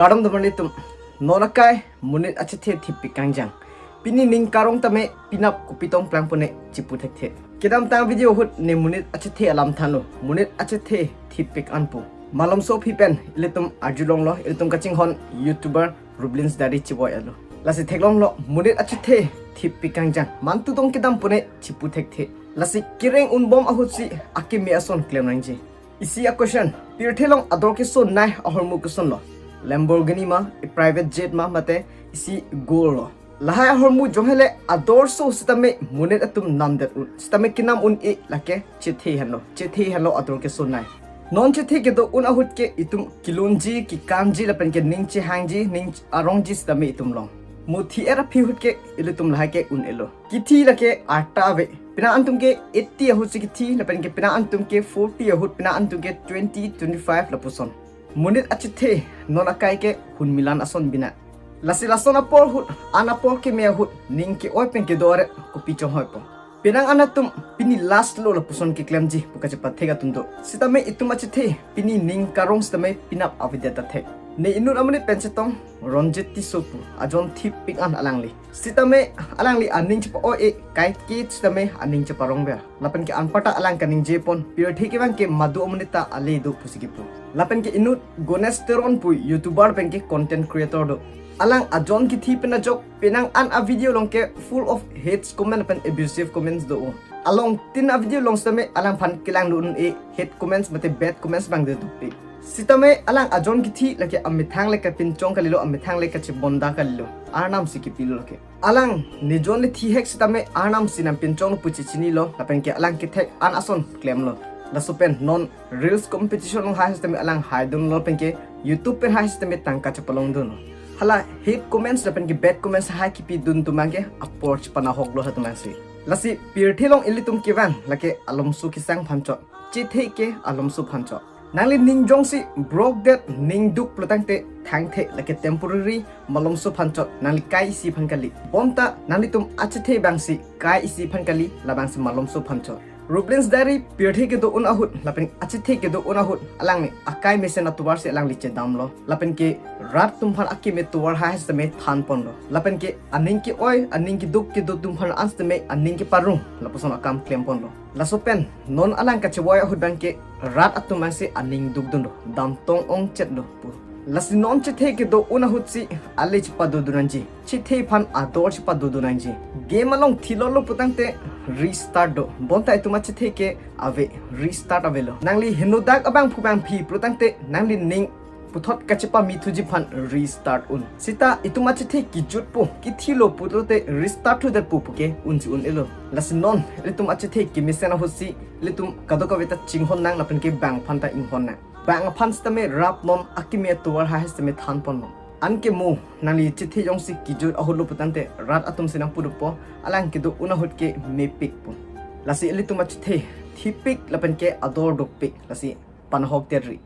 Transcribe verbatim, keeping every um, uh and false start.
Kardom damrli atum, non akai monit achethe thipik kangjang. Pini ning karong tame penap kopi tong plangpo ne chipu thekthe. Kedamtang video ahut ne monit achethe alam thanlo, monit achethe thipik anpo. Malomso aphi pen ilitum arjulonglo, ilitum kachinghon YouTuber Rublins Diary chevoi-etlo. Lasi theklonglo monit achethe thipik kangjang, mantu tong kedampo ne chipu thekthe. Lasi kereng unbom ahutsi akeme ason klem nangji. Isi a-question, pirthe along ador kesonei ahormu kosonlo? Lamborghini ma, private jet ma, mate isi gold lo? Lahai ahormu jong hele ador so sitame monit atum namdet un, sitame kenam un-e lake chethe henlo, chethe henlo ador kesonei. Non chethe kedo un ahut ke itum kelunji, kekanji lapen ke ning chehangji, ning arongji sitame itum long. Mo thi-et aphi ahut ke ilitum lahai ke un-elo. Kithi lake arta ave. Penang antum ke eighty ahutsi kithi, lapen ke penang antum ke forty ahut, penang antum ke twenty, twenty-five lapuson. Monit achethe non akai ke hunmilan ason bina. Lasi lason apor ahut, an apor keme ahut, ning ke-oi pen kedo aret kopi chonghoipo? Penang an atum pini last lo lapuson keklemji pu kachepathek atum do. Sitame itum achethe pini ning karong sitame penap avedet ta thek. Ne inut amonit pen chetong, Ronjit Tisso pu, ajon thipik an alangli. Sitame alangli aning chepa-oi-e, kaike sitame aning cheparong ber. Lapen ke anparta alang kaningjepon, pirthe kevang ke madu amonit ta ale do pusi kipu. Lapen ke inut Ganesh Teron pu YouTuber pen ke content creator do. Alang ajon kithi pen ajok, penang an a-video along ke full of hates comment pen abusive comments do. Along tin a-video along sitame alangphan kelangdun un-e, hate comments mate bad comments abang de dukpik. Sitame alang ajon kithi lake amethang le kapinchong kalilo, amethang le kachebonda kalilo. Arnam si kipilo lake. Alang ne jon le thihek sitame arnam si nangpinchonglo pu chechinilo, lapen ke alang kethek an ason klemlo. Laso pen non reels competition along hai sitame alang haidunlo, lapen ke YouTube pen hai sitame tangka chepalongdunlo. Hala hate comments lapen ke bad comments hai kipidun atum abang ke apor chepanahoklo ha atum abangsi. Lasi pirthe along ilitum kevang lake alomso kesang aphan chot, chethe ke alomso aphan chot. Nangli ning jongsi brokdet, ning duk pulotangte thangthe, lake temporary, malomso aphan chot, nangli kai isi aphan kali. Bonta nanglitum achethe abangsi kai isi aphan kali, labangsi malomso aphan chot. Rublins Diary pirthe kedo un ahut lapen achethe kedo un ahut, alangli akai mesen atovar si alangli chedamlo, lapen ke rat atum aphan akeme tovar hai sitame thanponlo, lapen ke aning ke-oi, aning keduk kedo atum aphan an sitame aning keparong lapuson akam klemponlo. Laso pen non alang kachevoi ahut abang ke rat atum abangsi aning dukdunlo, damtong ongchetlo pu. Lasi non chethe kedo un ahutsi ale chepadodun nangji, chethe aphan ador chepadodun nangji. Game along thilolo pulotangte restart do. Bonta itum achethe ke ave, restart avelo. Nangli henodak abangphu abangphi pulotangte nangli ning puthot kachepamithuji aphan restart un. Sita itum achethe kejutpo, kethilo pulote restart thudetpo puke unsi un-elo. Lasi non ilitum achethe kemesen ahutsi ilitum kadokave ta chinghon nang lapen ke bang aphan ta inghon nang. Bang aphan sitame rapnon, akeme atovar hai sitame thanponnon. Anke mo nangli chethe jongsi kejut ahutlo pulotangte rat atum si nangpudunpo, alang kedo un ahut ke mepikpo. Lasi ilitum achethe thipik lapen ke ador dukpik, lasi panahokdet ri.